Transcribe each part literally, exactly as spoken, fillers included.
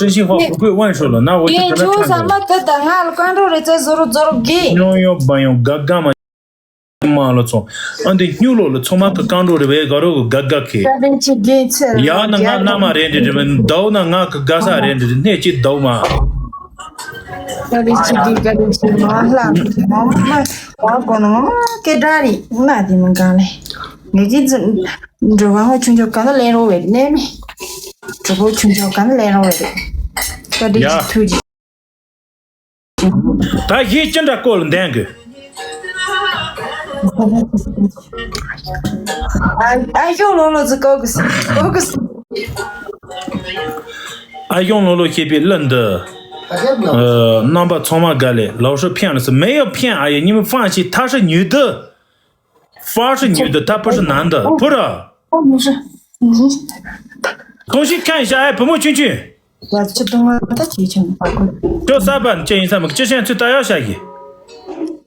真心话不会问说了，那我就跟他唱歌。 ཡིན། ཁྱོད་ཚང་མ་དེ་ད་ང་ལ་བཀའ་འགྲོ་རེ་ཚེ་བཟོ་རོགས་བཟོ་རོགས་གི། སྨྱོ་ཡོ་བ་ཡོང་ག་ག་མ་མ་ལོ་ཚོ། ཨ་འདི་སྨྱུག་ལོ་ལ་ཚོ་མ་ག་བཀའ་འགྲོ་རེ་བའི་ག་རོ་ག་ག་གི། ཀ་རིན་ཆི་གི་ཚེ་ཡ་ན་ང་ན་མ་རེད་འདྲི་འདྲི་མི་འདའོ་ན་ང་ག་ག་ས་རེད་འདྲི་འདྲི་གནས་ཅི་འདའོ་མ། ཀ་རིན་ཆི་གི་ཀ་རིན་ཆི་མ་ལ་མ་མ་གོ་ནོ་སྐད་གྲགས་རེད་ན་དེ་མི་གང་ལས་ངེད་ཀྱི་འགྲོ་བ་ཧོ་ཆུང་ཆོག་ག་ན་ལེན་རོགས་བས་ནས་མི། གྲོགས་པོ་ཆུང་ཆུང་གང་ལས་རོགས་རེད། བཀའ་དྲིན་ཡ། ཆེ་ཐུགས་རྗེ་ཆེ། ད་གཞས་ཅི་འདྲ་སྐོར་ལ་འདོན་དགོས། ཨ་ཨ་ཞོ་ལོ་ལོ་ཟི་ཀོ་གི་སི་ཀོ་གི་སི། ཨ་ཞོ་ལོ་ལོ་ཞེས་པའི་གླུ་འདི། ཨ་རྣམ་པ་ཚང་མ་དགའ་ལས་老师骗了是没有骗。哎呀，你们放心，他是女的。 方式女的，她不是男的，不是。我不是。嗯。东西看一下，哎，不莫进去。我去东啊，他提醒我过。叫啥吧，你建议啥嘛？这现在最大要下去。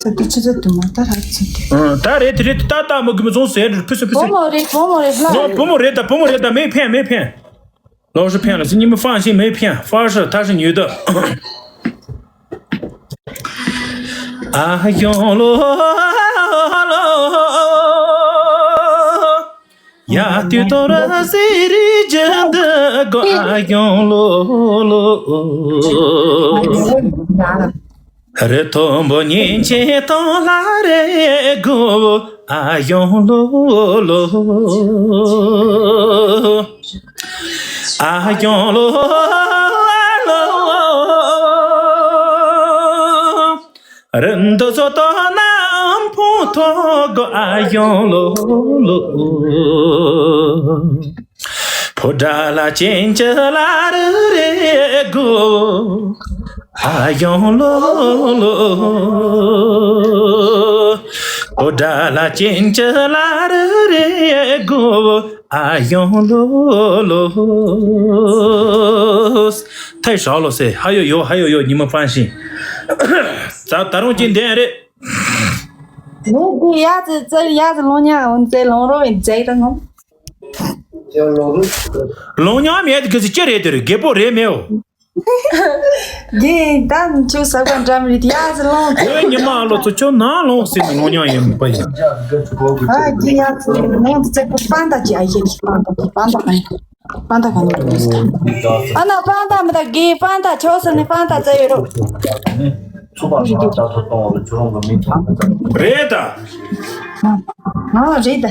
这都吃这多嘛，他还吃的。嗯，他人他人他大么根本从谁这不是不是。我没得，我没得，我不没人的，不没人的，没骗没骗。 老师骗了，你们放心，没骗。方式她是女的。ཨ་ཡོང་ལོ་ལོ། ཡ་དུས་ཐོ་ར་སི་རི་ཇན་དུ་གོ། ཨ་ཡོང་ལོ་ལོ། རི་མཐོན་པོ་ཉིན་བྱེད་སྟོང་ལ་རེ་དགོ། ཨ་ཡོང་ལོ་ལོ། ཨ་ཡོང་ལོ་ལོ། རི་འདི་ཚོ་ལྟོ་ན་ཕུང་ཐོག་གོ། ཨ་ཡོང་ལོ་ལོ། ཕོ་བྲང་ལ་ཅན་གྱི་ལ་རུ་རེ་དགོ། ཨ་ཡོང་ལོ་ལོ། ཕོ་བྲང་ལ་ཅན་གྱི་ལ་རུ་རེ་དགོ། ཨ་ཡོང་ལོ་ལོ། 太少了噻，还有有还有有，你们放心。咱ད་རུང་གཅིག་འདོན་རེད། ལོ་དགུ་ཡ་ཙི་ཙི་ཡ་ཙི་ལོ་ཉ་འོན་ཙི་ལོང་རོ་ཡིན་ཙི་ད་ནོ། ལོང་ཉ་མེད་གི་ཙི་ཅི་རེད་དེ་རེད། རྒད་པོ་རེད་མེད་འོ། རྒན་ད་ཁྱོད་ཟ་ག་འདྲ་མི་རེད་ཡ་ཙི་ལོང་། ཁོའི་ཉི་མ་ལོ་ཚོ་ཁྱོད་ནང་ལོང་ཟེར་ནས་ལོང་ཉ་ཡིན་པ་ཡིན། ཨ་རྒན་ཡ་ཙི་ལོང་ཙི་ཀོ་པན་ད་ཅི་ཨ་ཡེ་ཀི་པན་ད་ཀི་པན་ད་ཨ་ཡེ། 放大看看。 ཨ་ན་པང་ཏ་མི་ད་གི་པང་ཏ་ཆོག་ས་ནི་པང་ཏ་ཙེ་ཡོད་རོ། ཚུགས་པ་ཞིག་ལ་ལྟ་ཐུབ་གཏོང་བ་ལ་ཁྱོད་རང་གི་མིང་ཐོག་ནས་ཙམ་རེད་ད། ཨ་རེད་ད།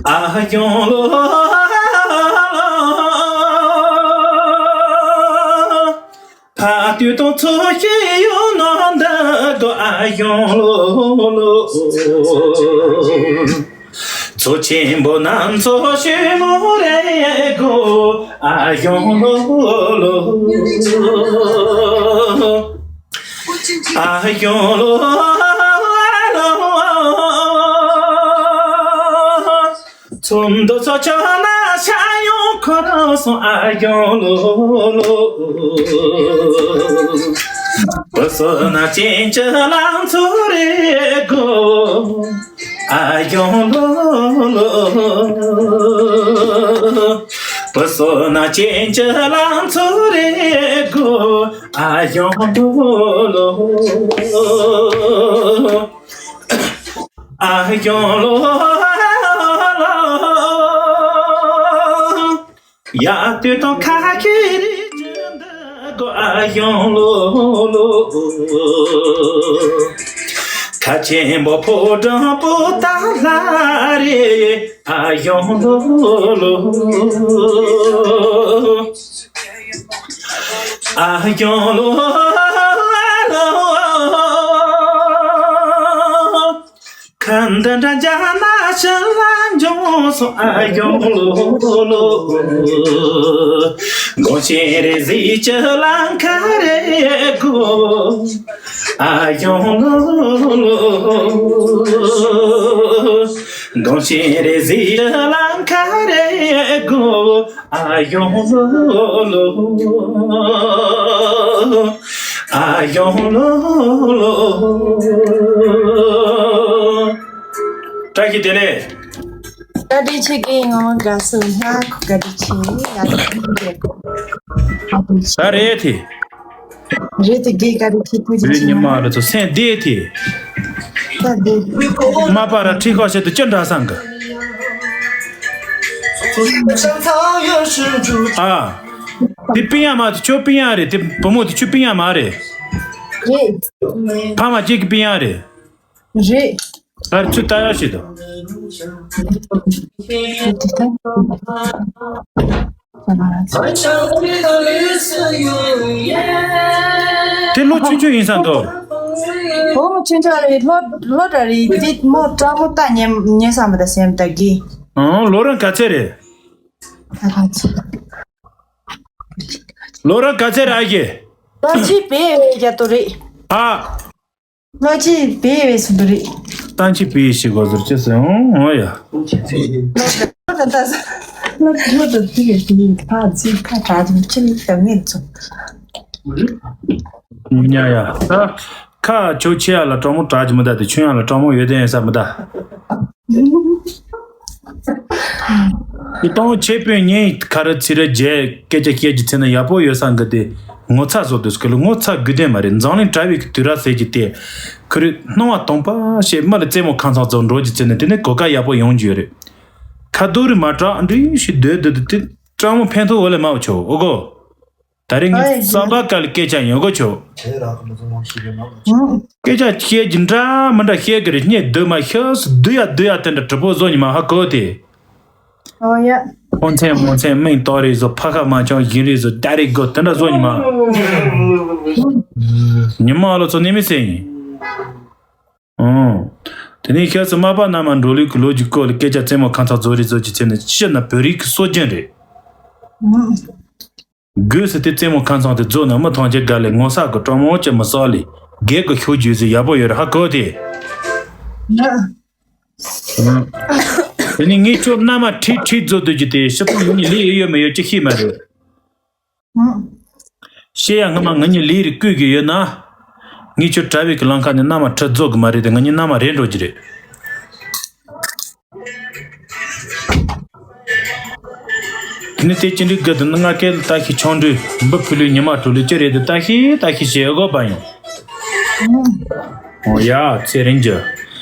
ཨ་ཡོང་ལོ། ཕ་དུས་དང་ཚོ་ཞིག་ཡོང་ནོ་འདི་གོ། ཨ་ཡོང་ལོ་ལོ། མཚོ་ཆེན་པོ་ནམ་མཚོ་ཞུ་མོ་རེ་གོ། ཨ་ཡོང་ལོ་ལོ། ཨ་ཡོང་ལོ་ལོ། ཚོམ་དུ་ཚོ་ཆ་ན་ཤ་ཡོང་ཁོ་རང་སོང་། ཨ་ཡོང་ལོ་ལོ། བུ་སོ་ན་ཅན་གྱི་ལང་ཚོ་རེ་གོ། ཨ་ཡོང་ལོ་ལོ། བུ་སོ་ན་ཅན་གྱི་ལང་ཚོ་རེ་གོ། ཨ་ཡོང་ལོ་ལོ། ཨ་ཡོང་ལོ་ལོ། ཡ་དུས་དང་ཁ་ཁྱེར་རེ་ཅན་འདི་གོ། ཨ་ཡོང་ལོ་ལོ། ཁ་ཆེན་པོ་ཕོ་བྲང་པོ་ཏ་ལ་རེ། ཨ་ཡོང་ལོ་ལོ། ཨ་ཡོང་ལོ་ལོ། ཁ་འདི་འདྲ་འཇག་ན་ཕྱི་ལ་འབྱུང་སོང་། ཨ་ཡོང་ལོ་ལོ། དགོང་ཞིག་རེ་གཟིགས་ཀྱི་ལང་ཁ་རེ་གོ། ཨ་ཡོང་ལོ་ལོ། དགོང་ཞིག་རེ་གཟིགས་ཀྱི་ལང་ཁ་རེ་གོ། ཨ་ཡོང་ལོ་ལོ། ཨ་ཡོང་ལོ་ལོ། བཀྲ་ཤིས་བདེ་ལེགས། བཀའ་དྲིན་ཆེ། རྒན་ངོ་མ་དགའ་སོང་ལ་ཁོ། བཀའ་དྲིན་ཆེ། ཡ་ད་རེད་དེ། རེད་དེ་རྒན་བཀའ་དྲིན་ཆེ། ཐུགས་རྗེ་རེད། ཆེ། ཉི་མ་ལ་ཚོ་སེམས་བདེ་དེ། ད་བདེ། མ་པ་ར་ཁྲི་ཁོག་བཤད་དུ་ཅི་འདྲ་སང་གི། ཨ། དེ་པིན་ཡ་མ་དེ་ཁྱོད་པིན་ཡ་རེད། དེ་བུ་མོ་དེ་ཁྱོད་པིན་ཡ་མ་རེད། རེད། ཕ་མ་གཅིག་གི་པིན་ཡ་རེད། རེད། ད་ཚུར་ལྟ་ཡག་ཞིག་དང་། དེ་ལོ་ཆུང་ཆུང་ཡིན་ས་འདུག་བུ་མོ་ཆུང་ཆུང་རེད། ལོ་ལོ་འདྲ་རེད། དེ་མོ་སྤྲང་མོ་ལྟ་ཉན་ཉན་ས་མི་ད་སེམས་ད་གི། ཨང་། ལོ་རང་ག་ཚད་རེད། ད་ག་ཚད། ལོ་རང་ག་ཚད་རེད་ཨ་ཀྱེ། ད་ཅི་བེ་བེ་རྒྱ་ཏོ་རེད། ཨ། ལོ་ཅི་བེ་བེ་སུ་འདུག་རེད། ཏང་ཅི་བེ་ཞིག་གོ་ཟུར་ཅི་སེ་ཨོ་ཨོ་ཡ། ལོ་ད་ལྟ་ལོ་ལོ་ད་ཅི་གེ་ཅི་ཁ་ཅི་ཁ་གྲག་ཅི་ཅི་ནི་ད་ངེད་ཚོ། ཉ་ཡ་ད་ཁ་ཆོ་ཆེ་ཡ་ལ་སྤྲང་མོ་གྲག་ཅི་མི་ད་དེ་ཆུང་ཡ་ལ་སྤྲང་མོ་ཡོད་དེ་ཡིན་ས་མི་ད། ཁྱེད་སྤྲང་མོ་ཆེ་དཔོན་ངས་ཁ་རི་ཚི་རི་རྒྱལ་སྐད་ཆ་བཤད་ཀྱི་ཚེ་ན་ཡག་པོ་ཡོད་ས་འགི་དེ་ངོ་ཚ་བཟོ་དུས་སྐུ་ལ་ངོ་ཚ་དགོས་དོན་མ་རེད། འཛམ་གླིང་གྲྭ་བའི་གི་དུས་རབས་ཟེར་གྱི་དེ་ཁུ་རི་སྣང་བ་སྟོང་པ་ཞེས་མི་ལ་རྩེད་མོ་ཁང་ཚང་ཚོ་འགྲོ་རྒྱུ་ཚེ་ན་དེ་ནི་གོ་སྐབས་ཡག་པོ་ཡོང་རྒྱུ་ཡོད་རེད། ཁ་རྡོ་རི་མ་དྲག་འདྲི་ཞིག་སྡོད་སྡོད་དུ་དེ་སྤྲང་མོ་ཕན་ཐོགས་འོ་ལས་མ་བྱོ་ཨོ་གོ། ད་རེས་ངས་ཨ་ཡེ་བསམ་པ་དཀའ་ལ་སྐད་ཆ་ཡོང་གོ་ཆོག་སྐད་ཆ་བཤད་ཀྱི་འདྲ་མི་འདྲ་བཤད་ཀྱི་རེད། སྙད་སྡུག་མ་ཤོས་སུ་སྡུག་ཡ་སྡུག་ཡ་དེ་འདྲ་གྲུ་པོ་བཟོ་ཉི་མ་ཧ་གོ་དེ། ཨོ་ཡ། ཕོ་མཚན་མོ་མཚན་མིང་ཏོག་རེ་བཟོ་ཕ་ཁ་མ་བྱུང་ཡིན་རེ་བཟོ་ད་རེ་གོ་དེ་འདྲ་བཟོ་ཉི་མ། ཉི་མ་ལོ་ཚོ་ནི་མི་སེ་ཡིན། ཨོ། དེ་ནས་ཤོས་སུ་མ་པ་ན་མ་འགྲོ་ལུགས་ཀྱི་ལོ་རྒྱུས་སྐོར་ལ་སྐད་ཆ་རྩེད་མོ་ཁང་ཚང་བཟོ་རེ་བཟོ་ཅི་ཚེ་ནི་ཕྱི་ན་བོད་རིགས་ཀྱི་སྲོལ་རྒྱུན་རེད། སྒོས་སུ་དེ་རྩེད་མོ་ཁང་ཚང་དེ་རྫོགས་ན་མི་ཐང་ཆེ་དགའ་ལས་ངོ་ས་གི་སྤྲང་མོ་ཅི་མི་ཟག་ལས་རྒས་གི་ཤོད་རྒྱུ་ཟེར་ཡག་པོ་ཡོད་རེད་ཧ་གོ་དེ། དེ་ནི་ངས་ཁྱོད་མནའ་མ་ཁྲིད་ཁྲིད་རྫོགས་སྡོད་རྒྱུ་དེ་ཤི་ཐུག་ཡིན་ནི་ལས་ཨེ་ཡོད་མི་ཡོད་ཅི་ཤེས་མ་རེད། ཤེས་ཡ་སྔ་མ་ང་གཉིས་ལས་རིགས་བསྐུལ་གི་ཡོད་ན། ངས་ཁྱོད་གྲྭ་བའི་གི་ལམ་ཁ་ནས་མནའ་མ་ཁྲིད་རྫོགས་གི་མ་རེད་དེ་ང་གཉིས་མནའ་མ་རེད་འགྲོ་རྒྱུ་རེད། དེ་ནི་དེ་ཅི་འདྲའི་དགའ་འདུག་ན་ང་སྐད་ལ་ལྟ་ཤི་ཆང་འདྲུད་འབུ་ཕུ་ལུའི་ཉི་མ་དྲོ་ལུས་ཅི་རེད་དེ་ལྟ་ཤི་ལྟ་ཤི་བྱེད་དགོས་པ་ཡིན། ཨོ་ཡ་ཚེ་རིང་རྒྱུ།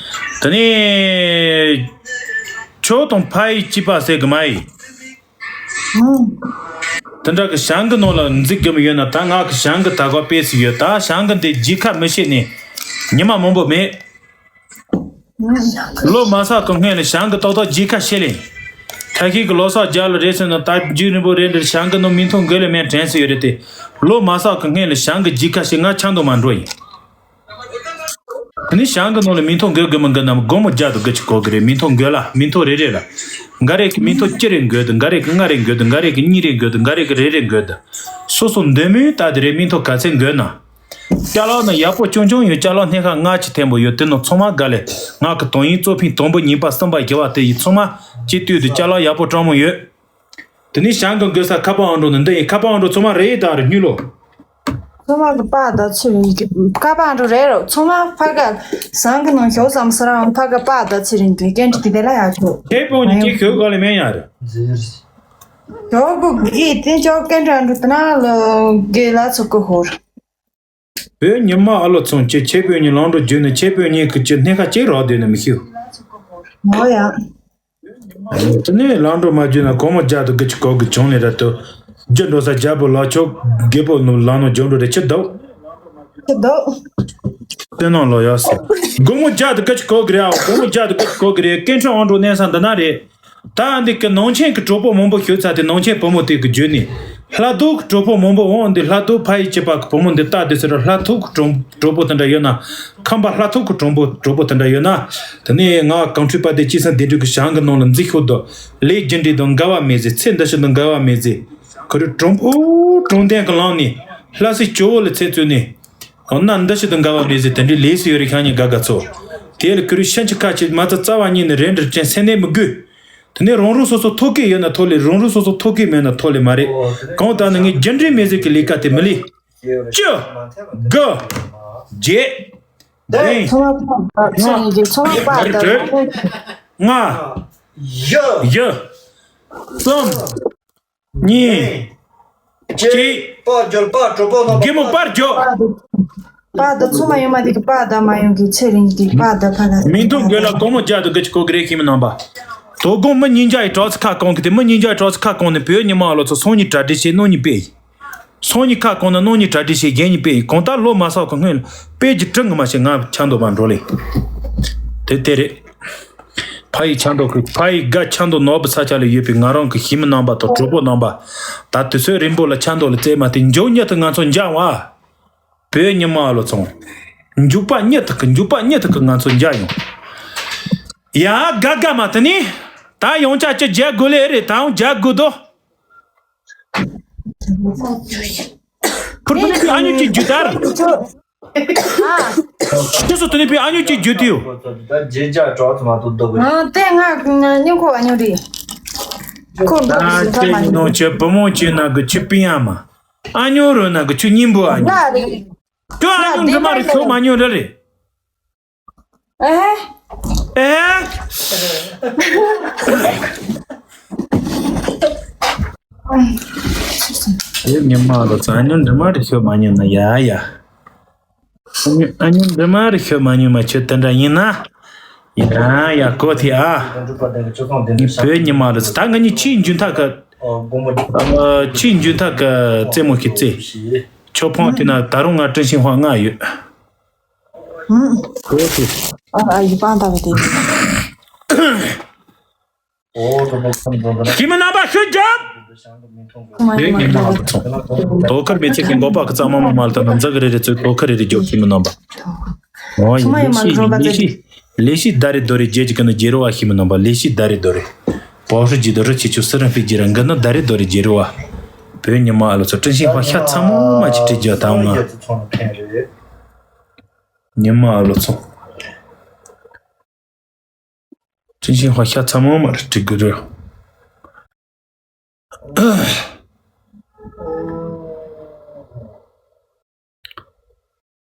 དེ་ནི་ཁྱོད་དང་ཕ་ཡི་སྐྱིད་པ་ཟེར་གི་མ་ཡི། དེ་འདྲ་གི་ཞང་གི་ནང་ལ་འཛུལ་གི་མི་ཡོད་ན་ད་ང་གི་ཞང་གི་ད་གོ་དཔེ་སུ་ཡོད་ད་ཞང་གི་འདི་རྒྱལ་ཁ་མི་ཤེས་ནས་ཉི་མ་མང་པོ་མེད། ལོ་མ་སག་གི་སྔོན་ལ་ཞང་གི་ཏོག་ཏོག་རྒྱལ་ཁ་ཤེས་ལེ། ཁ་ཤས་ཀྱི་ལོ་སག་རྒྱ་ལ་རེད་ཟེར་ན་ད་རྒྱུ་རིང་པོ་རེད་འདིར་ཞང་གི་ནང་མི་མཐོང་དགོས་ལེ་མེད་དྲན་སུ་ཡོད་རེད་དེ། ལོ་མ་སག་གི་སྔོན་ལ་ཞང་གི་རྒྱལ་ཁ་ཤེས་ང་ཆང་དུ་མ་འགྲོ་ཡིན། དེ་ནི་ཞང་གི་ནང་ལ་མི་མཐོང་དགོས་དགོས་མི་དགོས་རྣམས་སྒོར་མོ་བརྒྱ་དང་དགུ་ཅིག་གོ་གི་རེད། མི་མཐོང་དགོས་ལ་མི་མཐོང་རེ་རེ་ལ། འགའ་རེ་གི་མི་མཐོང་གཅིག་རེ་དགོས་འདུག་འགའ་རེ་གི་ལྔ་རེ་དགོས་འདུག་འགའ་རེ་གི་གཉིས་རེ་དགོས་འདུག་འགའ་རེ་གི་རེ་རེ་དགོས་འདུག་སོ་སོ་འདོད་མོས་ལྟ་དེ་རེད། མི་མཐོང་ག་ཚད་དགོས་ན། ཅ་ལག་ནི་ཡག་པོ་ཆུང་ཆུང་ཡོད། ཅ་ལག་སྣེ་ཁ་ལྔ་ཅིག་ཐེན་པོ་ཡོད། དེ་ནི་ཚང་མ་དགའ་ལེ། ང་གི་དོན་ཡིན་གཙོ་ཕིང་དང་པོ་གཉིས་པ་གསུམ་པ་བཞི་བ་དེ་ཡིས་ཚང་མ་སྤྱི་བཏུས་དུ་ཅ་ལག་ཡག་པོ་སྤྲང་མོ་ཡོད། དེ་ནས་ཞང་གི་དགོས་ས་ཁ་པར་ཨང་གྲངས་ནི་འདི་ཡིན། ཁ་པར་ཨང་གྲངས་ཚང་མ་རེད་ད་རེད་སྙུ་ལོ། ཚང་མ་གི་པར་ད་ཚུར་ཡིན་གི་ཁ་པར་ཨང་གྲངས་རེད་རོ། ཚང་མ་ཕ་ག་ཞང་གི་ནང་ཞོག་ཙམ་སི་རང་ཕ་ག་པར་ད་ཚུར་ཡིན་གི་སྐད་འཕྲིན་དེ་དེ་ལ་ཡག་ཆོག་ཁྱེད་པོ་ནི་ཁྱེད་ཞོག་ག་ལ་མེད་ཡ་རེད། ཞོག་གི་གི་དེ་ཅོག་སྐད་འཕྲིན་ཨང་གྲངས་དེ་ན་ལ་གི་ལ་ཚུགས་གི་ཧོར། བོད་ཉི་མ་ཨ་ལོ་ཚང་ཁྱེད་ཁྱེད་པོ་གཉིས་ལང་འགྲོ་རྒྱུ་ནི་ཁྱེད་པོ་གཉིས་ཀྱི་ཁྱེད་སྣེ་ཁ་གཅིག་རག་སྡོད་ནི་མི་ཤེས། ཨོ་ཡ། དེ་ནས་ལང་འགྲོ་མ་རྒྱུ་ན་སྒོར་མོ་བརྒྱ་དང་དགུ་ཅིག་གོ་གི་བྱུང་ནས་ར་ཏོ། རྒྱུ་འགྲོ་ས་རྒྱ་པོ་ལག་ཆོག་རྒད་པོ་ནུ་ལང་ནོ་རྒྱུ་འགྲོ་རེ་ཆི་འདུག་ཆི་འདུག་བསྟན་ནང་ལོ་ཡོད་ཟེར། སྒོར་མོ་བརྒྱ་དང་དགུ་ཅིག་གོ་གི་རེད་ཨ། སྒོར་མོ་བརྒྱ་དང་དགུ་ཅིག་གོ་གི་རེད། སྐད་འཕྲིན་ཨང་གྲངས་གནས་ས་འདི་ན་རེད། ད་འདི་གི་ནང་ཆེན་གི་གྲོགས་པོ་མང་པོ་ཤོད་ཚ་དེ་ནང་ཆེན་བུ་མོ་དེ་གི་བརྒྱུད་ནས་ལྷ་རྡོ་གི་གྲོགས་པོ་མང་པོ་འོང་། འདི་ལྷ་རྡོ་ཕ་ཡི་བྱེད་པ་གི་བུ་མོ་འདི་ལྟ་དེ་ཟེར་ར་ལྷ་ཐུག་གི་གྲོགས་གྲོགས་པོ་དེ་འདྲ་ཡོད་ན། ཁམས་པ་ལྷ་ཐུག་གི་གྲོགས་པོ་གྲོགས་པོ་དེ་འདྲ་ཡོད་ན། དེ་ནས་ང་གངས་ཁྲོད་པ་དེ་སྐྱིད་སང་བདེ་འགྲོ་གི་ཞང་གི་ནང་ལ་འཛིག་ཤོག་དོ། ལས་རྒྱུ་འབྲས་དང་འགལ་བ་མེད་ཟེར། ཚེ་འདི་ཕྱི་དང་འགལ་བ་མེད་ཟེར། ཁོ་རེ་གྲོང་པོ་གྲོང་རྡལ་གི་ལམ་ནས་ལྷ་སའི་ཇོ་བོ་ལ་ཚེ་བཙོན་ནས། འོ་ན་འདི་ཕྱི་དང་འགལ་བ་མེད་ཟེར། དེ་འདྲའི་ལས་སུ་ཡོད་རེ་ཤ་ཉེ་དགའ་དགའ་ཚོ། དེ་ལ་ཁོ་རེ་ཤ་འཆི་ཁ་ཆེ་མ་རྩ་རྩ་བ་ཉིད་ནས་རེ་འདྲ་ཅན་སེམས་ནས་མི་དགོས། དེ་ནས་རང་རང་སོ་སོ་ཐོ་གི་ཡོད་ན་ཐོ་ལེ། རང་རང་སོ་སོ་ཐོ་གི་མེད་ན་ཐོ་ལེ་མ་རེད། གང་ལྟར་ན་ངས་རྒྱུ་འབྲས་མེད་ཟེར་གི་ལས་ཀ་དེ་མི་ལས། བཅུ། དགུ། བརྒྱད། བདུན། ཚང་མ་ཚང་མ་ཚང་མ་ཚང་མ་ལྔ། བཞི། བཞི། གསུམ། གཉིས། གཅིག། པར་བརྒྱབ། པར་གྲོགས་པོ་རྣམ་པ། རྒན་མོ་པར་བརྒྱབ། པར་འདི་ཚང་མ་ཡོང་མ་དེ་གི་པར་ད་མ་ཡོང་གི་ཚེ་རིང་གི་པར་ད་ཕ་ད། མིང་ཐོ་འགོད་ལ་སྒོར་མོ་བརྒྱ་དང་དགུ་བཅུ་གོ་གི་རེད། ཤེས་མི་རྣམ་པ། དོ་དགོང་མི་ཉིས་བརྒྱ་ཡི་དྲག་ཚིག་ཁ་གང་གི་དེ། མི་ཉིས་བརྒྱ་ཡི་དྲག་ཚིག་ཁ་གང་ནས་བོད་ཉི་མ་ལོ་ཚོ་སང་ཉིན་གྲ་སྒྲིག་བྱེད། གནངས་ཉིན་དཔེ་ཡིན། སང་ཉིན་ཁ་གང་ན་གནངས་ཉིན་གྲ་སྒྲིག་བྱེད། གཞེས་ཉིན་དཔེ་ཡིན། གང་ལྟར་ལོ་མ་གསར་གི་སྔོན་ལ་དཔེ་གྱི་དྲི་ངོ་མ་བྱེད། ང་ཆབ་མདོ་མར་འགྲོ་ལེ། དེ་དེ་རེད། ཕ་ཡི་ཆབ་མདོ་གི། ཕ་ཡི་དགའ། ཆབ་མདོ་ནོར་བུ་ས་ཆ་ལ་ཡོད་པའི་ང་རང་གི་ཤེས་མི་རྣམ་པ་དང་གྲོགས་པོ་རྣམ་པ། ད་དུས་ཚོད་རིང་པོ་ལ་ཆབ་མདོ་ལ་བཙལ་མ་ཐུབ། མཇུག་མྱུར་དུ་ང་ཚོ་མཇལ་བ། བོད་ཉི་མ་ལོ་ཚོ། མཇུག་པ་མྱུར་དུ་གི། མཇུག་པ་མྱུར་དུ་གི་ང་ཚོ་མཇལ་ཡོང་། ཡ་དགའ་དགའ་མ། དེ་ནི་ད་ཡང་བསྐྱར་ཅིག་མཇལ་དགོས་ལེ་རེད། ད་ཡང་མཇལ་དགོས་དོ། ཕུར་ཕུར་ནི་ཨ་ཉུ་གཅིག་རྒྱུ་དར། ཨ། ཁྱེད་ཚོ་དེ་ནི་པའི་ཨ་ཉུ་གཅིག་རྒྱུ་དུས། ད་རྗེས་འཇགས་གྲོགས་ཚོ་མ་གཏོགས་འདུག་གི། ཨ། དེ་ང་སྙིང་ཁོ་ཨ་ཉུ་རེད། ཁོ་འདུག་ད་ཟིན་ཐབས་མ་ཁྱེད་ཉོ་ཁྱེད་བུ་མོ་ཁྱེད་ན་གི་ཁྱེད་པི་ཡ་མ། ཨ་ཉུ་རུ་ན་གི་ཁྱེད་སྙིང་པོ་ཨ་ཉུ། ང་རེད། ཁྱོད་ཨ་ང་ཉུ་འདི་མ་རེད། ཁྱོད་མ་ཉུ་རེད་རེད། ཨེ། ཨེ། ཡེ་ཉི་མ་ལོ་ཚོ་ཨ་ཉུ་འདི་མ་རེད། ཁྱོད་མ་ཉུ་ན་ཡ་ཡ། ཨ་ཉུ་ཨ་ཉུ་འདི་མ་རེད། ཁྱོད་མ་ཉུ་མ། ཁྱོད་དེ་འདྲ་ཡིན་ན། ཡ་ཡ་གོ་ཐི་ཨ། ངའི་བོད་ཉི་མ་ལོ་ཚོ། ད་ང་གཉིས་ཕྱིའི་འཇུན་ཐག་གི། ཨ། ཕྱིའི་འཇུན་ཐག་གི་རྩེད་མོ་ཞིག་རྩེ། ཁྱོད་ཕོང་དེ་ན་ད་རུང་ང་ཀྲིན་ཤིང་ཧྭ་ལྔ་ཡོད། ཨ། ཨ་ཡི་པང་ལྟ་བུ་དེ། ཤེས་མི་རྣམ་པ་ཤུགས་རྒྱབ། བོད་ཉི་མ་ལོ་ཚོ། དོ་ཁུར་མི་ཚེ་གི་འགོ་པ་གི་རྩ་མ་མོ་མ་ལ་ད་ན་འཛག་གི་རེ་རེ་ཚོས་དོ་ཁུར་རེ་རེ་རྒྱོབ། ཤེས་མི་རྣམ་པ། ཨོ་ཡི་ལེ་ཤི་ལེ་ཤི་ལེ་ཤི་ད་རེ་དོ་རེ་རྒྱལ་གྱི་ཀུན་ཏུ་རྒྱལ་རོ་བ། ཤེས་མི་རྣམ་པ། ལེ་ཤི་ད་རེ་དོ་རེ། བོ་ཧྲི་ཇི་དོ་རི་ཆི་ཆུ་སི་རན་ཕི་ཇི་ར་འགི་ན་ད་རེ་དོ་རེ་རྒྱལ་རོ་བ། བོད་ཉི་མ་ལོ་ཚོ། ཀྲིན་ཤིང་ཧྭ་ཤ་ཚ་མོ་མ་ཅིག་བྲིས་རྒྱུ་དང་ང་། ཉི་མ་ལོ་ཚོ། ཀྲིན་ཤིང་ཧྭ་ཤ་ཚ་མོ་མ་རེད། འགྲིག་གི་རེད།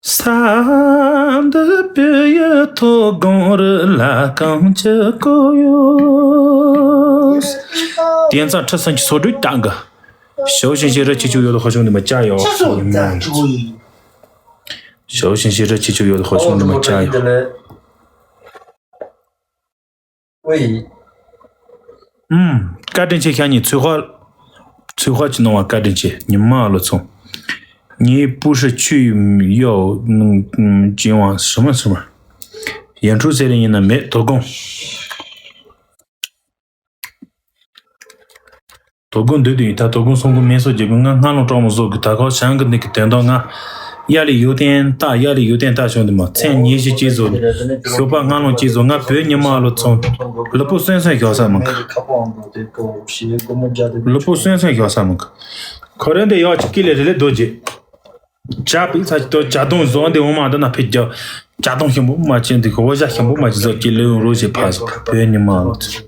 ས་འདི་བོད་ཡུལ་མཐོ་སྒང་རི་ལ་གངས་ཀྱི་སྐོར་ཡོད། དེང་སང་ཁྲི་སུམ་ཅུ་སོ་དྲུག་བཏང་གི། ཞའོ་ཞིང་ཞིང་རི་ཆེ་ཆུང་ཡོད་ལ་ཧོ་ཞུང་འདི་མ་བྱ་ཡོད། ཞའོ་ཞིང་ཞིང་རི་ཆེ་ཆུང་ཡོད་ལ་ཧོ་ཞུང་འདི་མ་བྱ་ཡོད། ཨུམ། བཀའ་དྲིན་ཆེ། ཤ་ཉེ་ཚོད་དཔག་ཚོད་དཔག་ཅིག་གནང་བ་བཀའ་དྲིན་ཆེ། ཉི་མ་ལོ་ཚོ། ངའི་པུ་ཧྲི་ཆུ་ཡོ་ཅིང་བ་什么什么། 演出 ཟེར་ཡིན་ན་མེད། དོ་དགོང་དོ་དགོང་འདུག་དུས་ད་དོ་དགོང་སོང་གི་མེད་སོ་རྒྱབ་གི། ང་སྔ་ལོང་སྤྲང་མོ་བཟོ་གི། ད་ག་ཞང་གི་འདི་གི་དོན་དག་ང་ཡ་ལི་ཡུ་ཏན་ཏ་ཡ་ལི་ཡུ་ཏན་ཏ་བྱུང་དུ་མ། མཚན་ཉིད་བཞི་ཅིག་བཟོ། ཞོགས་པ་སྔ་ལོང་ཅིག་བཟོ། ང་བོད་ཉི་མ་ལོ་ཚོ། ལུས་པོ་སོན་སོན་ཞོག་ས་མི་གི། ལུས་པོ་སོན་སོན་ཞོག་ས་མི་གི། ཁོ་རེ་འདི་ཡག་ཅིག་ཀི་ལེ་རེ་ལེ་རྡོ་རྗེ། ཇ་པིག་ཚ་ཅིག་ཏོ་ཇ་དོང་བཟོ་འདི་འོ་མ་འདི་ན་ཕེ་རྒྱ། ཇ་དོང་ཞིམ་པོ་མ་ཅན་འདི་ཁོ་བོ་ཇ་ཞིམ་པོ་མ་ཅིག་བཟོ་ཅིག་ལེ་འོང་རོ་ཞེ་ཕ་ཞིག་བོད་ཉི་མ་ལོ་ཚོ།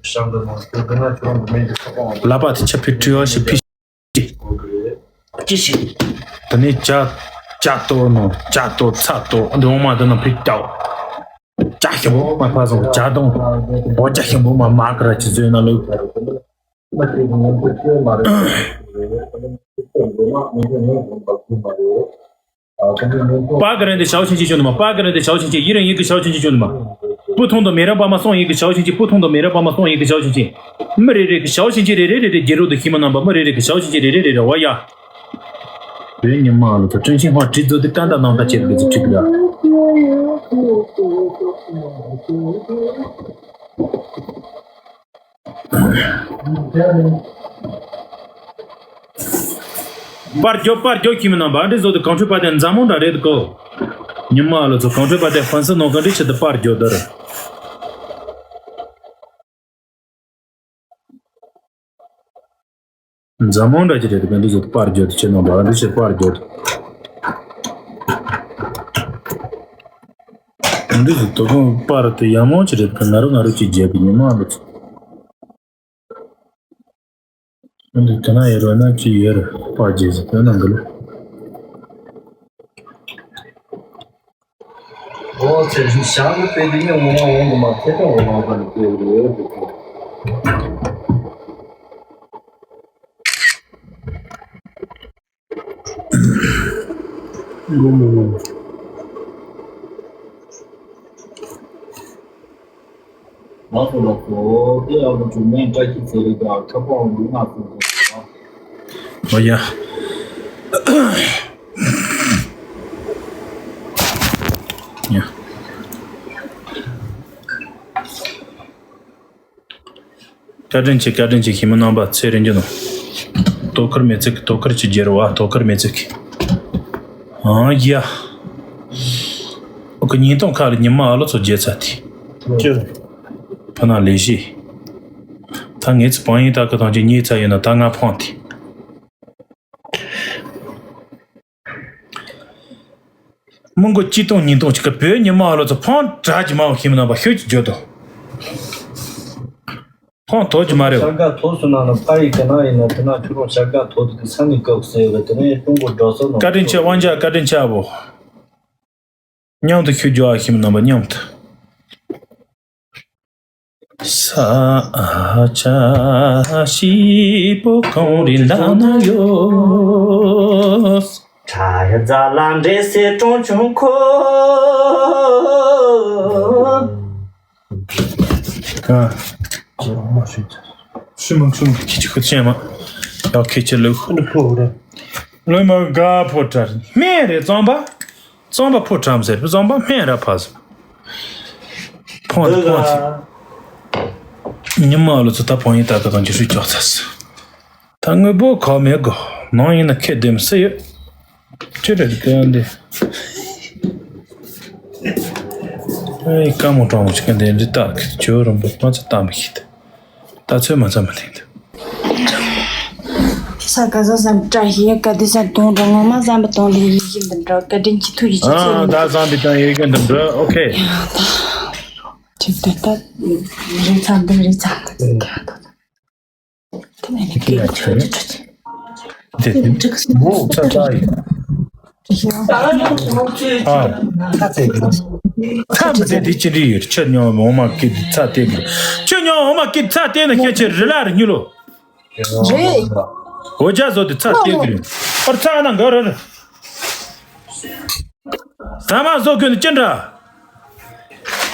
ལ་པ་དེ་ཆ་ཕི་ཁྲི་བ་ཞིག་ཕི། ཅི་ཞིག་ད་ནི་ཇ་ཇ་ཏོ་ནོ་ཇ་ཏོ་ཚ་ཏོ་འདི་འོ་མ་འདི་ན་ཕི་ཏའོ། ཇ་ཞིམ་པོ་མ་ཕ་སོང་ཇ་དོང་། འོ་ཇ་ཞིམ་པོ་མ་མ་ཀ་ར་ཅི་ཟོས་ན་ལོ། པ་ག་རན་དེ་ཞའོ་ཆིན་ཆིན་ཅོ་ནི་མ། པ་ག་རན་དེ་ཞའོ་ཆིན་ཆིན་ཅོ་ནི་མ། ཡི་རང་ཡི་གི་ཞའོ་ཆིན་ཆིན་ཅོ་ནི་མ། སྤུ་ཐུང་དང་མེ་ར་པ་མ་སོང་ཡི་གི་ཞའོ་ཆིན་ཆིན། སྤུ་ཐུང་དང་མེ་ར་པ་མ་སོང་ཡི་གི་ཞའོ་ཆིན་ཆིན། མི་རེ་རེ་གི་ཞའོ་ཆིན་ཆིན་རེ་རེ་རེ་རེ་རྒྱལ་རོགས་དུ་ཤི་མ་རྣམ་པ། མི་རེ་རེ་གི་ཞའོ་ཆིན་ཆིན་རེ་རེ་རེ་རེ་བ་ཡ། བོད་ཉི་མ་ལོ་ཚོ། ཀྲིན་ཤིང་ཧྭ་བྲིས་མཛོད་དེ་ཀ་འདའ་ནང་ད་ཁྱེར་དགོས་ཚུལ་ཁྲིད་གི་ར། པར་རྒྱོབ་པར་རྒྱོབ་ཁྱིམ་ནང་བ་འདྲི་བཟོ་དུ་གང་འཕྲོད་པ་དེ་མཛའ་མོ་འདྲ་རེད་གོ། ཉི་མ་ལོ་ཚོ་གང་འཕྲོད་པ་དེ་ཧྥན་སི་ནང་གང་འདྲི་ཆེད་དུ་པར་རྒྱོབ་དར། མཛའ་མོ་འདྲ་ཅི་རེད་དུ་གང་འདྲི་བཟོ་དུ་པར་རྒྱོབ་དུ་ཆེད་ནང་བ་འདྲི་ཆེད་པར་རྒྱོབ་དུ། འདི་ཚོ་དོ་དགོང་པར་དུ་ཡག་མོ་ཅི་རེད་ག་ང་རོ་ང་རོ་ཅིག་རྒྱབ་གི་ཉི་མ་ལོ་ཚོ། འདི་དེ་ན་ཡོད་རོགས་ན་ཅི་ཡོད་རེད་པར་རྒྱབ་ཟེར་དོན་ནང་གི་ལོ། འོ་ཚེ་རིང་ཞང་གི་དཔེ་དེ་ཉིད་ངོ་མ་འོང་གི་མ་ཐེ་ཐེ་འོང་ལང་ཙང་གི་དཔེ་རེད་འདུག་གོ། ལགས་སོ་ལགས་སོ། དེ་ཡག་པོ་བྱུང་མེད། བཀྲ་ཤིས་ཚེ་རིང་དང་ཁ་པང་ལུང་ང་སོང་སོང་། ཨོ་ཡ། ཡ། བཀའ་དྲིན་ཆེ། བཀའ་དྲིན་ཆེ། ཞི་མི་རྣམ་པ་ཚེ་རིང་རྒྱུ་ནོ། དོ་ཁུར་མེ་ཚིག་དོ་ཁུར་གྱི་རྒྱལ་བ། དོ་ཁུར་མེ་ཚིག་ཨང་ཡ། ཨོ་ཁེ། ཉིན་ཐོང་ཁ་ལ་ཉི་མ་ཨ་ལོ་ཚོ་རྒྱལ་ཚ་དེ། ཕ་ན་ལས་བཞི། ད་ངེད་ཚོ་བང་ཡིན་ད་གི་ཐང་ཅིག་ཉེ་ཚ་ཡོད་ན་ད་ང་ཕོང་དེ། མི་མགོ་གཅིག་སྟོང་ཉིས་སྟོང་ཅིག་གི་བོད་ཉི་མ་ཨ་ལོ་ཚོ་ཕོང་དྲག་གི་མང་བ་ཤེས་མི་ནང་པ་ཤོད་ཀྱི་བརྗོད་དོ། ཕོང་དོ་གི་མ་རེད། བྱ་དགའ་ཐོབ་སོང་ན་ནི་ཕ་ཡི་གི་ན་ཡིན་ན་དེ་ན་ཁྱོད་རང་བྱ་དགའ་ཐོབ་དུས་ས་ནས་བཀག་ཟེར་གི་དེ་ནས་ཀྲུང་གོ་འགྲོ་སོང་ནང་བཀའ་དྲིན་ཆེ། དབང་ཆ་བཀའ་དྲིན་ཆེ་བོ། མཉམ་དུ་ཤོད་རྒྱུ་ཨ་ཤེས་མི་ནང་པ་མཉམ་དུ། ས་ཆ་ཞིག་པོ་གངས་རི་ལ་ན་ཡོད། ཁྲ་ཡ་རྫ་ལ་འདྲེ་སེ་གྲོང་ཆུང་ཁོ། གང་། ཞུ་མ་ཞུ། ཁྱི་ཁྱི་ཁུ་ཆེན་མ། ཡག་ཁྱི་ཁྱི་ལུག་ལུག་མ་དགའ་ཕོ་བྲལ་སྨན་རེད་རྩམ་པ། རྩམ་པ་ཕོ་བྲལ་ཟེར་རྩམ་པ་སྨན་ར་ཕ་ཟེར། ཕོང་ཕོང་ཉི་མ་ལོ་ཚོ་ད་ཕོང་ཡིན་ད་ག་གང་ཅི་ཧྲུལ་ཅོག་ཚ་ཟེར། ད་དངོས་པོ་གོ་མེད་གོ། ནང་ཡིན་ན་ཁེ་ལྡེམ་སེ་ཡོད། ཅི་རེད་གི་འདི། ཨེ་ཀ་མོ་གྲོང་མོ་ཅིག་གི་འདི་འདི་ལྟ་གི་ཇོ་རིན་པོ་མ་ཚ་ལྟ་མི་ཤེས་ཏེ། ལྟ་ཚོད་མ་ཚ་མ་ལེན་ཏེ། ས་ག་ས་སམ་བཀྲ་ཤིས་ཀ་དི་ས་དུང་དུང་ངོ་མ་བསམ་པ་དུང་ལི་ཡི་ཤིན་དུ་འགྲོ་བཀའ་དྲིན་གྱི་ཐུགས་ཀྱི་ཆེ་ཆེ། ཨ་ད་བསམ་པའི་དང་ཡི་གེ་འདི་འགྲོ། ཨོ་ཁེ། ཅིག་ཏུ་ལྟ། རི་ཚང་འདི་རི་ཚང་འདི། དེ་ནས་ནི་སྐད་ཆ་ཆོས་ཆོས་ཆོས། དེ་འགྲིག་སོང་། མོ་ཚ་ཚ་ཡིན། ཨ། ཚ་ཚ་ཡིན། ཚ་མི་ཚེ་འདི་ཅི་འདྲ་ཡོད། ཁྱོད་ཉོ་འོ་མ་སྐྱིད་ཚ་བལྟས་གི། ཁྱོད་ཉོ་འོ་མ་སྐྱིད་ཚ་བལྟས་ན་ཁྱོད་ཆེ་རི་ལ་རི་ཉུལ་ལོ། རེད། འོ་ཇ་བཟོ་དེ་ཚ་བལྟས་གི་རེད། ཨར་ཚ་ན་འགའ་ར་ར། ཟ་མ་བཟོ་དགོས་ནི་ཅི་འདྲ།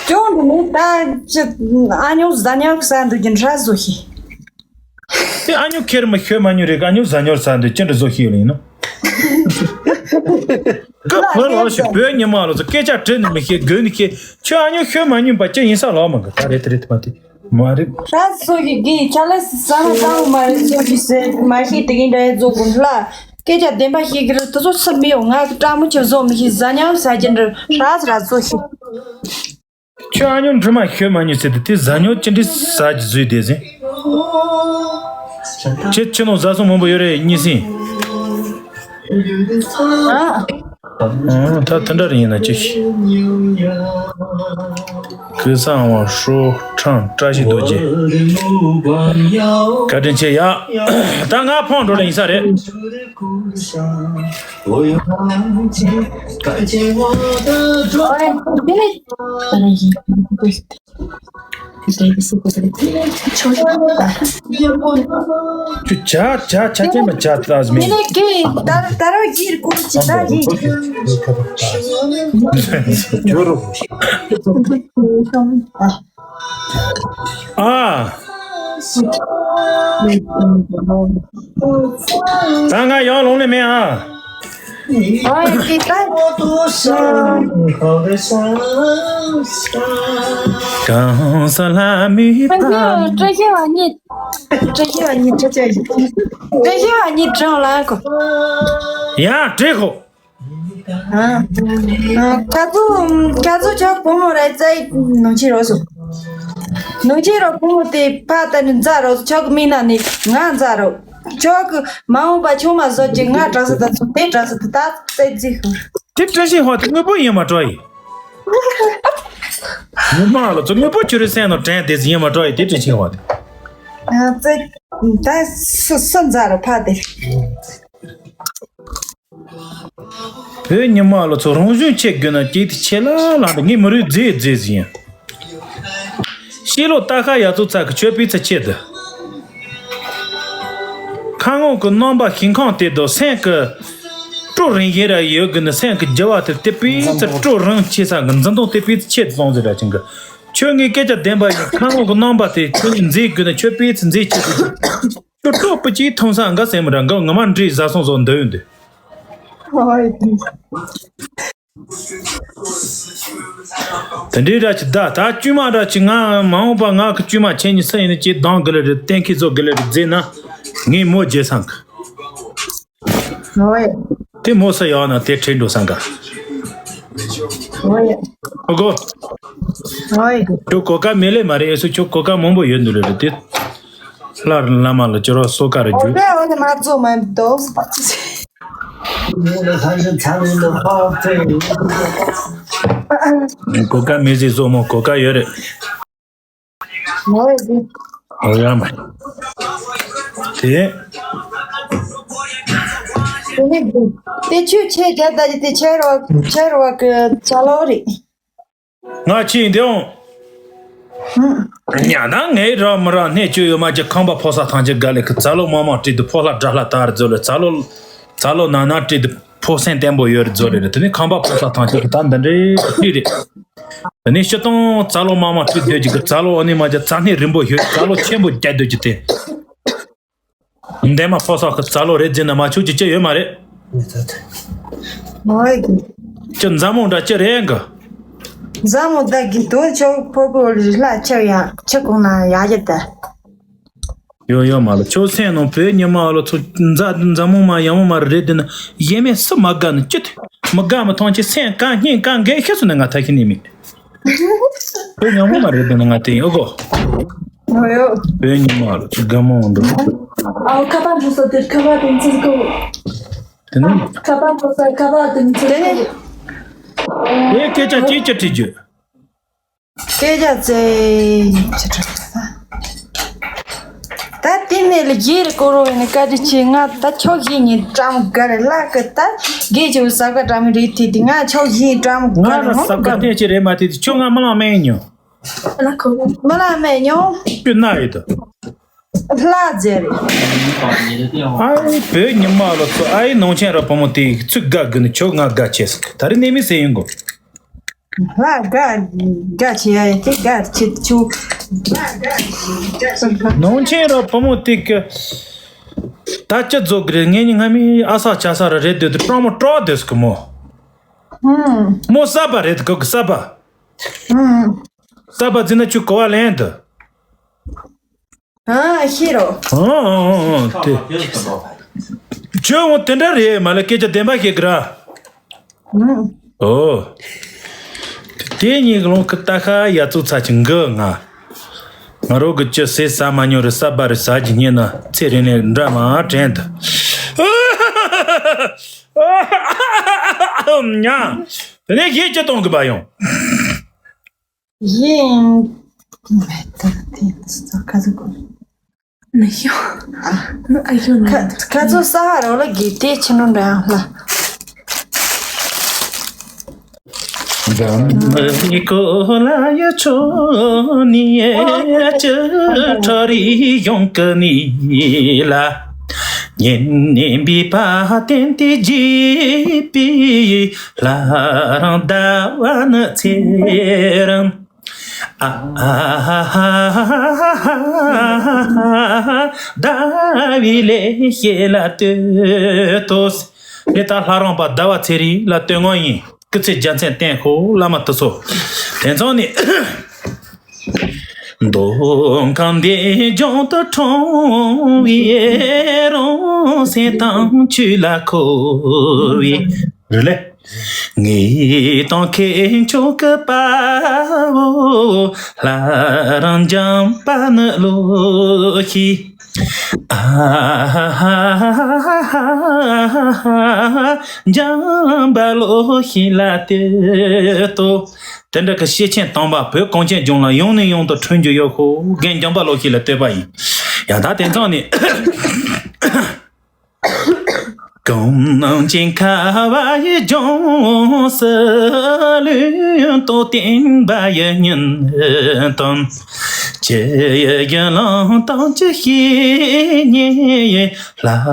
ཅུང་འདི་ནི་ད་ཅི་ཨ་ཉོ་ཟ་ཉོ་ཟ་འདུག་ཅི་འདྲ་བཟོ་ཤེས། དེ་ཨ་ཉོ་ཁེར་མ་ཤོད་མ་ཉོ་རེད། ཨ་ཉོ་ཟ་ཉོ་ཟ་འདུག་ཅི་འདྲ་བཟོ་ཤེས་ཡོད་ལ་ཡིན་ནོ། ཀ་བོད་ལོ་ཞིག་བོད་ཉི་མ་ལོ་ཚོ་སྐད་ཆ་དྲིས་ནི་མི་ཤེས་དགོས་ནི་ཤེས། ཁྱོད་ཨ་ཉོ་ཤོད་མ་ཉོ་པ་ཅི་ཡིན་ས་ལོག་མ་གི་ད་རེད་དེ་རེད་དེ་མ་དེ། མ་རེད། ཧྲ་སོ་ཡི་གི་ཆ་ལ་ས་ན་ཀང་མ་རེད་སོ་ཡི་སེ་མ་ཤེས་དེ་གིན་འདྲ་ཡི་ཛོ་གུན་ལ་སྐད་ཆ་བདེན་པ་ཤེས་གི་རེད། དེ་ཚོ་སུ་མི་ཡོང་ང་གི་ཀྲ་མོ་ཆེ་བཟོ་མི་ཤེས། ཟ་ཉམས་ཟ་གི་འདྲ་ཧྲ་ས་ར་ཛོ་ཤེས། ཁྱོད་ཨ་ཉོ་འདྲི་མ་ཤོད་མ་ཉོ་ཟེར་ཏེ་དེ་ཟ་ཉོ་ཅི་འདྲི་ཟ་གི་ཟོས་དེ་ཟིན། ཁྱེད་ཁྱེད་ནང་ཟ་སོང་མང་པོ་ཡོད་རེད་གཉིས་སིན། ཨ། ཨང་། ད་དེ་འདྲ་རེད་ཡིན་ན་ཅི་ཞིག་ཀུན་བཟང་དབང་ཧྲོ་ཁྲང་བཀྲ་ཤིས་རྡོ་རྗེ། བཀའ་དྲིན་ཆེ་ཡ། ད་ང་ཕོང་འགྲོ་ལ་ཡིན་ས་རེད། ཁྱོད་ཇ་ཇ་ཇ་ཅན་པ་ཇ་ཙག་མིན། དེ་ནས་ཀྱེ་ད་ད་ར་གིར་ཀུར་ཅི་ད་ཡིན། ཨ། ད་ང་ཡང་ལོང་ནས་མེད་ཨ། ཨ་ཡ་ཀི་ད། གང་ས་ལ་མི་ཕམ། བཀྲ་ཤིས་པ་གཉིས། བཀྲ་ཤིས་པ་གཉིས་བཀྲ་ཤིས་པ་གཉིས་བཀྲ་ཤིས་པ་གཉིས་བཀྲ་ལ་གོ། ཡ་བཀྲ་ཤིས་གོ། ཨ། ཨ། ཁ་ཚུ་ཁ་ཚུ་ཆོག་བུ་མོ་ར་ཙའི་ནང་ཆེ་རོ་སོ། ནང་ཆེ་རོ་བུ་མོ་དེ་ཕ་ད་ནི་མཛའ་རོ་ཆོག་མི་ན་ནི་ང་མཛའ་རོ། ཆོག་མ་འོངས་པ་ཆུང་མ་བཟོ་ཅིག་ང་གྲགས་སུ་ད་ཚོ་དེ་གྲགས་སུ་ད་ད་ཙའི་རྫི་ཧུར། དེ་བཀྲ་ཤིས་ཧོ་དེ་དངོས་པོ་ཡིན་མ་འགྲོ་ཡི། ངོ་མ་ལ་ཚོ་དངོས་པོ་ཁྱོད་རའི་སེམས་ནང་དྲན་དེ་ཟིན་ཡིན་མ་འགྲོ་ཡི་དེ་བཀྲ་ཤིས་ཧོ་དེ། ཨ་ཙའི་ད་སུ་སུ་མཛའ་རོ་ཕ་དེ། བོད་ཉི་མ་ལོ་ཚོ་རང་བཞིན་ཆེ་དགོས་ན་སྐྱིད་དེ་ཆེ་ལ་ལ་འདི་ངའི་མི་རུས་རྫས་རྫས་ཟིན། སྐྱེས་ལོ་ད་ཁ་ཡ་ཚོ་ཚ་གི་ཆོས་པའི་ཚ་ཆེད་དུ། ཁ་ངོ་གི་རྣམ་པ་ཤིང་ཁང་དེ་དུ་སེམས་ཀྱི་སྤྲོ་རིང་ཡིན་ར་ཡོད་གི་ནི་སེམས་ཀྱི་རྒྱུ་བ་དེ་དེ་པའི་ཚ་སྤྲོ་རིང་ཆེ་ས་གི་འཛིན་སྟངས་དེ་པའི་ཚ་ཆེད་དུ་སོང་ཟེར་ར་ཅིང་གི། ཁྱོད་ངའི་སྐད་ཆ་བདེན་པ་ཡིན། ཁ་ངོ་གི་རྣམ་པ་དེ་ཁྱོད་ནི་མཛེས་དགོས་ན་ཁྱོད་པའི་ཚི་མཛེས་ཆེ་དགོས། ཁྱོད་སྤྲོ་པོ་ཅིག་ཐུང་ས་འགའ་སེམས་ར་འགའ་ངོ་མ་འདྲིས་ཟ་སོང་ཟོ་འདོད་ཡོད་འདི། ཧོ་ཡ། དེ་འདྲའི་ར་ཅི་ད་ད་བཅུ་མ་ར་ཅི་ང་མ་འོངས་པ་ང་གི་བཅུ་མ་ཆེན་ཉི་སུ་ཡིན་ནི་ཅི་གདང་གི་ལེ་རེད་གཏན་ཁེ་ཚོ་གི་ལེ་རེད་མཛེས་ན་ངའི་མོ་རྗེས་སང་གི། ཧོ་ཡ། དེ་མོ་ས་ཡག་ན་དེ་ཁྲིད་འགྲོ་སང་ག། ཧོ་ཡ། ཨོ་གོ། ཧོ་ཡ། ཁྱོད་གོ་ཀ་མེ་ལེ་མ་རེད། ཨེ་སུ་ཁྱོད་གོ་ཀ་མང་པོ་ཡོད་འདུག་ལེ་རེད་དེ། ལྷ་རི་བླ་མ་ལ་ཅི་རོ་སོ་ཀ་ར་རྒྱུ། ཨོ་ནི་མ་ཚོ་མ་འདུག་ས་པ་ཚོ། གོ་ཀ་མེ་ཟི་བཟོ་མོ་གོ་ཀ་ཡོད་རེད། ཨོ་ཡ་མ། དེ། དེ་ནི་དེ་ཆུ་ཆེ་རྒྱ་ད་ཅི་དེ་ཆེ་རོ་ཆེ་རོ་གི་ཅ་ལོ་རེད། ང་ཕྱིན་དེའང་། ཉ་ན་ངའི་ར་མི་ར་གནས་བཅུ་ཡོད་མ་ཅི་ཁང་པ་ཕོ་ས་ཐང་ཅི་དགའ་ལེ་ཁི་ཙ་ལོ་མང་མང་བྲིས་དུ་ཕོ་ལྷ་དགྲ་ལྷ་དར་རྫོ་ལེ་ཙ་ལོ་ཙ་ལོ་ན་ན་བྲིས་དུ་ཕོ་སེང་བརྟན་པོ་ཡོད་རེད་རྫོ་རེད་རེད། དེ་ནི་ཁང་པ་ཕོ་ས་ཐང་ཅི་གི་ད་འདི་འདྲའི་བྲིས་རེད། དེ་ནི་ཤི་སྟོང་ཙ་ལོ་མང་མང་བྲིས་སྡོད་ཅི་གི་ཙ་ལོ་ཨ་ནི་མ་ཅི་ཙ་ནི་རིན་པོ་ཡོད་ཙ་ལོ་ཆེན་པོ་རྒྱ་སྡོད་ཅི་དེ། འདན་མ་ཕོ་སོག་གི་ཙ་ལོ་རེད་ཟེར་ན་མ་ཆོག་ཅི་ཅི་ཡོད་མ་རེད། མ་ཡེ་གི། ཅི་འཛམ་མོ་འདྲ་ཅི་རེད་གི། འཛམ་མོ་ད་གི་དོ་ཆོག་ཕོ་པོ་ལ་ལ་ཆ་ཡ་ཆ་གོང་ན་ཡ་ཡ་ད། ཡོ་ཡོ་མ་ལ་ཆོག་སེམས་ནང་བོད་ཉི་མ་ལ་ཚོ་འཛམ་འཛམ་མོ་མ་ཡ་མོ་མ་རེད་དེ་ན་ཡེ་མེད་སུ་མ་དགའ་ནི་ཅི་དེ་མི་དགའ་མི་མཐོང་ཅི་སེམས་གང་སྙིང་གང་འགས་ཤེས་སུ་ནི་ང་ཐ་ཤི་ནི་མེད། བོད་ཉམས་མ་རེད་པས་ན་ང་དེ་ཡོད་གོ། ཨོ་ཡོ། བོད་ཉམས་མ་རེད་ཅི་དགའ་མོ་འདུག་ཨའོ་ཁ་པར་འགྲོ་ས་དེར་ཁ་པར་དེ་ཚིག་གོ། དེ་ནི། ཁ་པར་འགྲོ་ས་ཁ་པར་དེ་ཚིག་གོ། ཨེ་སྐད་ཆ་ཅི་ཅི་དྲི་རྒྱུ། སྐད་ཆ་ཙེ་ཅི་དྲི་རྒྱུ། ད་དེ་ནས་ལ་རྗེས་རི་སྐོར་རོ་ཡིན་ན་བཀའ་དྲིན་ཆེ། ང་ད་ཕྱོགས་བཞི་ནས་བཀྲམ་དགའ་རེ་ལ་གི་ད་དགེ་ཆེ་བོ་ས་ག་བཀྲམ་རེད་དེ་དེ་ང་ཕྱོགས་བཞི་བཀྲམ་དགའ་ང་རེ་ལ་ས་ག་བསྟན་ཆེ་རེད་མ་དེ་དེ་ཁྱོད་ང་མི་ལང་མེད་ཉོ། མི་ལང་མེད་ཉོ། ཁྱོད་ན་ཡོད་དོ། ལྷ་རྫས་རེད། ཨའི་བོད་ཉི་མ་ལོ་ཚོ་ཨའི་ནང་ཆེན་ར་བུ་མོ་དེ་ཚུགས་དགའ་དགོས་ནི་ཁྱོད་ང་དགའ་ཆེ་ས་ད་རེ་ནས་མི་ཟེར་ཡིན་གོ། ལྷ་དགའ་དགའ་ཆེ་ཡ་དེ་དགའ་ཆེ་ཆུ། ནང་ཆེན་ར་བུ་མོ་དེ་གི་ད་ཅི་རྫོགས་གི་རེད། ངེད་གཉིས་སྔ་མི་ཨ་ས་ཆ་ས་ར་རེད་སྡོད་དུ་སྤྲང་མོ་སྤྲོ་སྡོད་སི་གི་མོ། ཧུམ། མོ་ས་པ་རེད་གི་གི་ས་པ། ཧུམ། ས་པ་འཛིན་ན་ཆུ་གོ་བ་ལེན་དུ། ཨ་ཤེས་རོ། ཨ་ཨ་ཨ་ཨ་དེ། ཁྱོད་འོ་དེ་འདྲ་རེད་མ་ལ་སྐད་ཆ་བདེན་པ་བཤད་གི་ར། ཨང་། ཨོ། དེ་གཉིས་ཀྱི་ལོང་གི་ལྟ་ཁ་ཡ་ཙུག་ཚ་ཅི་འགི་ང་། ང་རོ་གི་ཅི་སེ་ས་མ་ཉོ་རི་ས་པ་རི་ས་ཅི་ཉེ་ན་ཚེ་རིང་ནས་འདྲ་མ་དྲན་དུ། ཉ། དེ་ནས་གཞས་ཅི་གཏོང་གི་པ་ཡོང་། གཞས། མེད་ད་དེ་ཚོ་ཁ་ཚོ་གོ། མི་ཤོ། ཨ་ཤོ་ན། ཁ་ཚོ་ས་ཧ་རོ་ལ་གི་དེ་ཆི་ནོ་འདྲ་ཡང་ལ། འཛམ་བུ་གླིང་ལ་ཡ་ཆོ་ནི་ཡ་ཅི་ཁྲ་རི་ཡོང་གི་ནི་ལ། ཉན་ནས་འབི་པ་བསྟན་ཏེ་རྗེས་པའི་ལྷ་རང་ཟླ་བ་ནི་ཚེ་རིང་། ཨ་ཨ་ཟླ་བའི་ལས་བྱེད་ལ་ལྟོས་དོ། ངས་ད་ལྷ་རམས་པ་ཟླ་བ་ཚེ་རིང་ལ་བསྟོད་ངོ་ཡིན། སྐུ་ཚེ་རྒྱལ་མཚན་བརྟན་ཤོག་བླ་མ་དུ་སོ། དེ་ཚང་ནི། མདོ་ཁམས་བདེ་ལྗོངས་དུ་འཁྲུངས་པའི་རང་སེམས་དང་ཆོས་ལ་མཁོ་བའི་རེད་ལེ། ངེས་དང་མཁས་མཆོག་གི་དཔའ་བོ་ལྷ་རམས་འཇམ་དཔལ་ནི་བློ་ཤེས། ཨ་ཧ་ཧ་ཧ་ཧ་ཧ། འཇམ་དཔལ་བློ་ཤེས་ལ་ལྟོས་དོ། དེ་འདྲ་གི་ཤེས་ཆེན་དམ་པ་བོད་གངས་ཅན་ལྗོངས་ལ་ཡང་ནས་ཡང་དུ་འཁྲུངས་རྒྱུ་ཡོད་ཤོག་རྒན་འཇམ་དཔལ་བློ་ཤེས་ལ་བསྟོད་པ་ཡིན། ཡང་དག་དེ་མཚུངས་ནས། གང་རྣམས་ཀྱི་ཁ་བ་ཡི་ལྗོངས་སུ་ལུས་ཏོ་བསྟན་པ་ཡི་ཉིན་དང་། ཁྱེད་ཡི་ཡན་ལག་དང་ཅི་ཤེས་ཉེ། ལྷ་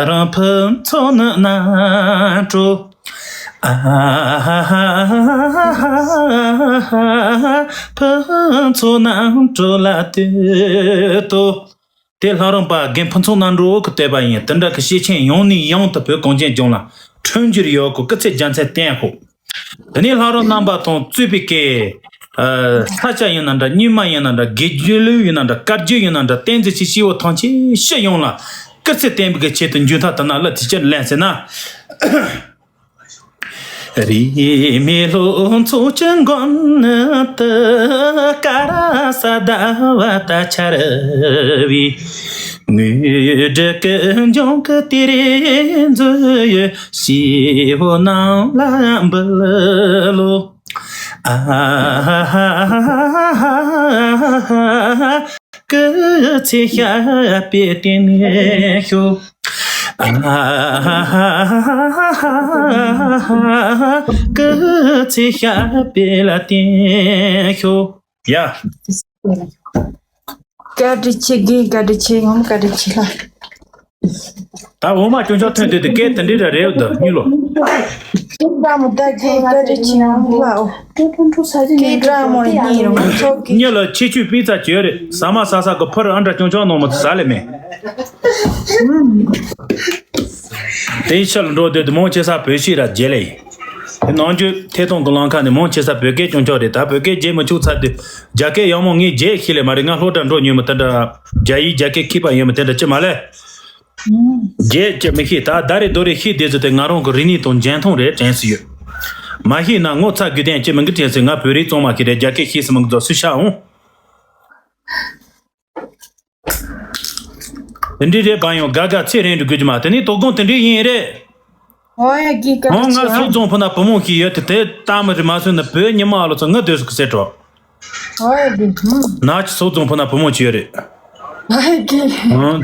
རམས་ཕུན་ཚོགས་ནི་རྣམ་གྲོལ། ཨ་ཧ་ཧ་ཧ་ཧ། ཕུན་ཚོགས་རྣམ་གྲོལ་ལ་བསྟོད་དོ། དེ་ལྷ་རམས་པ་རྒན་ཕུན་ཚོགས་རྣམ་གྲོལ་གྱིས་བསྟོད་པ་ཡིན། དེ་འདྲ་གི་ཤེར་ཕྱིན་ཡང་ནས་ཡང་དུ་བོད་གངས་ཅན་ལྗོངས་ལ་འཕྲོ་འགྱུར་ཡོད་དགོས། སྐུ་ཚེ་རྒྱ་མཚན་བརྟན་ཤོག་དེ་ནས་ལྷ་རམས་རྣམ་པ་དང་གཙོས་པའི་གི་ས་སྐྱ་ཡིན་ན་འདྲ། རྙིང་མ་ཡིན་ན་འདྲ། དགེ་བརྒྱུད་ལུགས་ཡིན་ན་འདྲ། བཀའ་བརྒྱུད་ཡིན་ན་འདྲ། བསྟན་འཛིན་གྱི་སྐྱེ་བོ་ཐམས་ཅད་སྤྱི་ཡོངས་ལ་སྐུ་ཚེ་བརྟན་པའི་གི་ཆེད་དུ་མཇུག་མཐའ་དེ་ན་ལ་དེ་ཕྱིར་ལན་ཟེར་ན། རིས་མེད་ལྷོ་ཕྱོགས་ཀྱི་མགོན་དུ། ཀ་ར་ས་ཟླ་བ་ད་འཆར་བའི། དངོས་གྲུབ་ཀྱི་འབྱུང་ཁུངས་དེར་འཛུལ་ཡོད། སྐྱེ་བོ་རྣམས་ལ་འབུལ་ལོ། ཨ་ཧ་ཧ་ཧ། སྐུ་ཚེ་ཞབས་པད་བརྟན་ཤོག་ཨ་ཧ་ཧ་ཧ། སྐུ་ཚེ་ཞབས་པད་ལ་བརྟན་ཤོག་ཡ། བཀའ་དྲིན་ཆེ་རྒན། བཀའ་དྲིན་ཆེ། ཡང་བཀའ་དྲིན་ཆེ་ལ། ད་འོ་མ་ཅུང་ཅག་ཐོན་དུས་དེ་སྐད་དེ་འདྲ་རེད་འདུག་གཉིས་ལོ། ཀེ་ཀྲ་མོ་ད་གི་བཀའ་དྲིན་ཆེ་ཡང་ལ་འོ། ཀེ་ཀྲ་མོ་གཉིས་རང་ཚོགས་ཀྱི། གཉིས་ལོ་ཆེ་ཆུ་པི་ཙ་བྱོས་རེད། ཟ་མ་ཟ་ས་གི་ཕུར་ཨ་འདྲ་ཅུང་ཅག་ནང་མ་ཟ་ལེ་མེད། དེའི་ཕྱིར་འགྲོ་དུས་དེ་མང་ཆེ་ས་བོད་ཤིག་ར་རྒྱལ་ལེ་ཡིན། དེ་ནང་རྒྱུ་ཐད་གཏོང་གི་ལམ་ཁ་ནས་མང་ཆེ་ས་བོད་སྐད་ཅུང་ཅག་རེད། ད་བོད་སྐད་བརྗེད་མི་ཆུག་ཚར་དུས་རྒྱ་སྐད་ཡག་མོ་ངས་བརྗེད་ཤེས་ལེ་མ་རེད། ང་སློབ་གྲྭ་འགྲོ་མྱོང་མི་དེ་འདྲ། རྒྱ་ཡིག་རྒྱ་སྐད་མཁས་པ་ཡིན་མི་དེ་འདྲ་ཅི་མ་ལེ། རྒྱས་ཀྱི་མི་ཤེས། ད་ད་རེ་དོ་རེ་ཤེས་བསྡད་ཚོ་དེ་ང་རང་གི་རིག་གནས་དང་འཇོན་ཐང་རེད་དྲན་སྲིད་ཡོད། མ་ཤེས་ན་ངོ་ཚ་དགོས་དོན་ཅི་མི་འགི་དྲན་སྲིད། ང་བོད་རིགས་གཙང་མ་ཤེས་རེད། རྒྱ་སྐད་ཤེས་སུ་མི་འགི་ཚོ་སུ་ཤ་འོང་། དེ་འདྲའི་རེད་པ། ཡང་དགའ་དགའ་ཚེ་རིང་དུ་དགོས་ཀྱི་མ། དེ་ནི་དོ་དགོང་དེ་འདྲའི་ཡིན་རེད། ཨོ་ཡ་གི་ཀ་ཧོང་ང་ཚོ་རྫོང་ཕུ་ན་བུ་མོ་ཞིག་ཡོད་དེ། དེ་ལྟ་མི་རེད་མ་སོང་ན་བོད་ཉི་མ་ཨ་ལོ་ཚོ་ང་སྡོད་སུ་གི་ཟེར་འགྲོ། ཨོ་ཡ་གི་ཧུམ། ན་ཆི་ཚོ་རྫོང་ཕུ་ན་བུ་མོ་ཅི་ཡོད་རེད། ཨོ་ཡ་གི་ཧུམ།